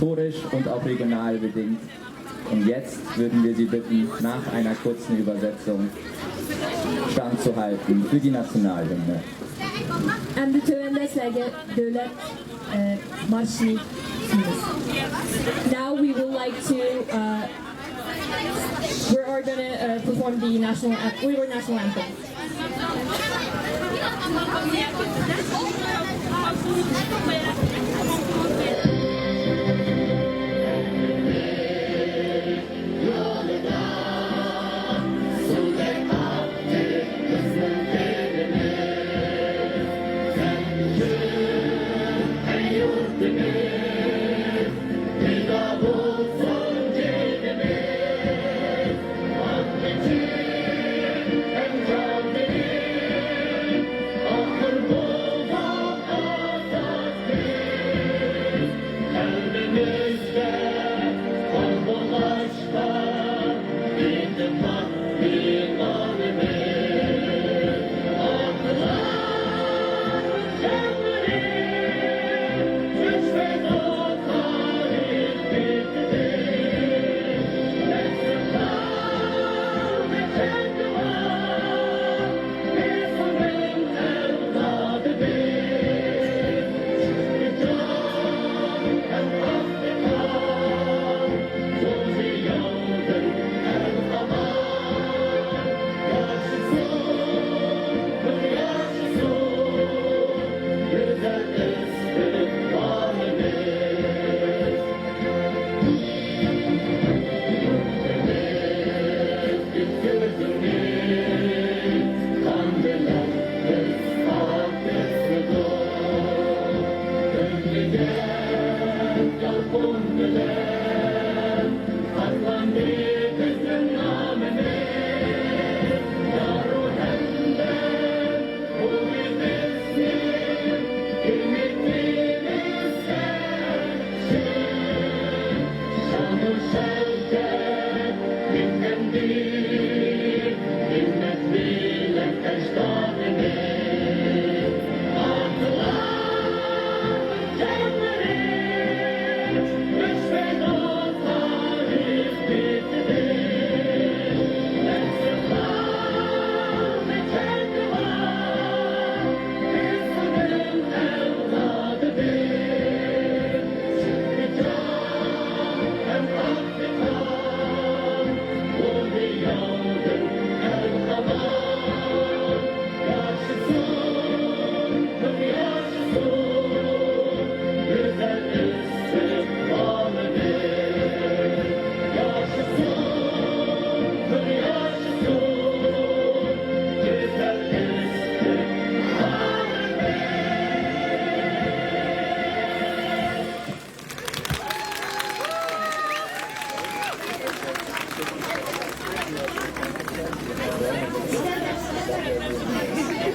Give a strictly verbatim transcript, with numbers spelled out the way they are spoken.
Historisch und auch regional bedingt. Und jetzt würden wir Sie bitten, nach einer kurzen Übersetzung standzuhalten für die Nationalhymne. ئەمدى تۆۋەندە سىلەرگە دۆلەت، ئە، مارشىنى ئوقۇيمىز. Now we would like to, uh, we are gonna, uh, perform the national an-, Uyghur national anthem.